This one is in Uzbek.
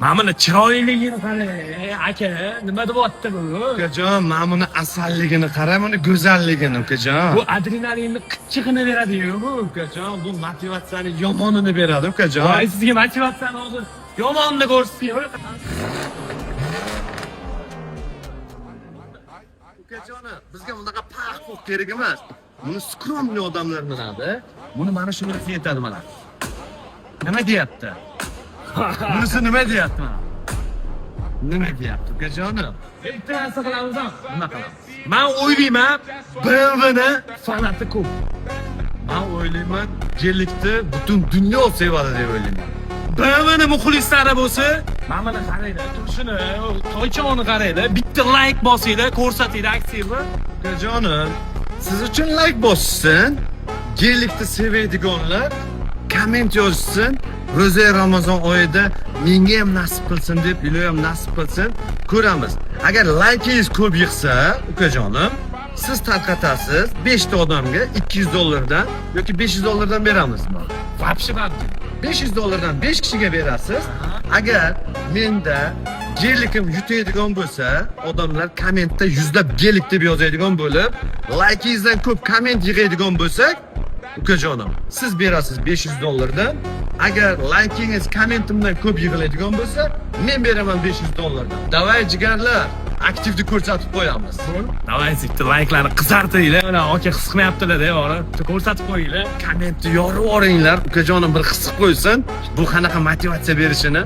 Mana buni chiroyliligini qarang, aka, nima deyapti bu? Ukajon, mana buni asalligini qara, buni go'zalligini, ukajon. Bu adrenalinni qichig'ini beradi-yu bu, ukajon. Bu motivatsiyani yomonini beradi, ukajon. Voy, sizga motivatsiyani hozir yomonni ko'rsataymi? Ukajonim, bizga bunaqa pax-pux kerak emas. Buni skromniy odamlar minadi. Buni mana shunisi yetadi mana. Nima deyapti? Bunisi nima deyapti mana? Nima deyapti, ukajonim? Bitta narsa qilamiz ham. Nima qilamiz? Men o'ylayman, BMWni fanati ko'p. Men o'ylayman, Gelikni butun dunyo sevadi deb o'ylayman. BMWni muxlislari bo'lsa, mana buni qaranglar, turishini, toychoni qaranglar, bitta like bosinglar, ko'rsatinglar aktivni. Ukajonim, siz uchun like bossin, Gelikni sevadiganlar komment yozsin. Ro'za Ramazon oyida menga ham nasib qilsin deb, iloyim nasib qilsin. Ko'ramiz. Agar laykingiz ko'p yig'sa, ukajonim, siz tarqatasiz 5 ta odamga 200 dollardan yoki 500 dollardan beramiz. Вообще babji. 500 dollardan 5 kishiga berasiz. Agar menda gelikim yutadigan bo'lsa, odamlar kommentda yuzlab gelik deb yozadigan bo'lib, laykingizdan ko'p komment yig'adigan bo'lsak, ukajonim, siz berasiz 500 dollardan. Agar laykingiz kommentimdan ko'p yig'iladigan bo'lsa, men beraman 500 dollardan. Davay jigarlar, aktivni ko'rsatib qo'yamiz. Давай, bitta layklarni qizartiringlar, mana aka his qilmayaptilar-da, borib, bitta ko'rsatib qo'yinglar. Kommentni yorib yuboringlar, ukajonim bir his qilib qo'ysin, bu qanaqa motivatsiya berishini.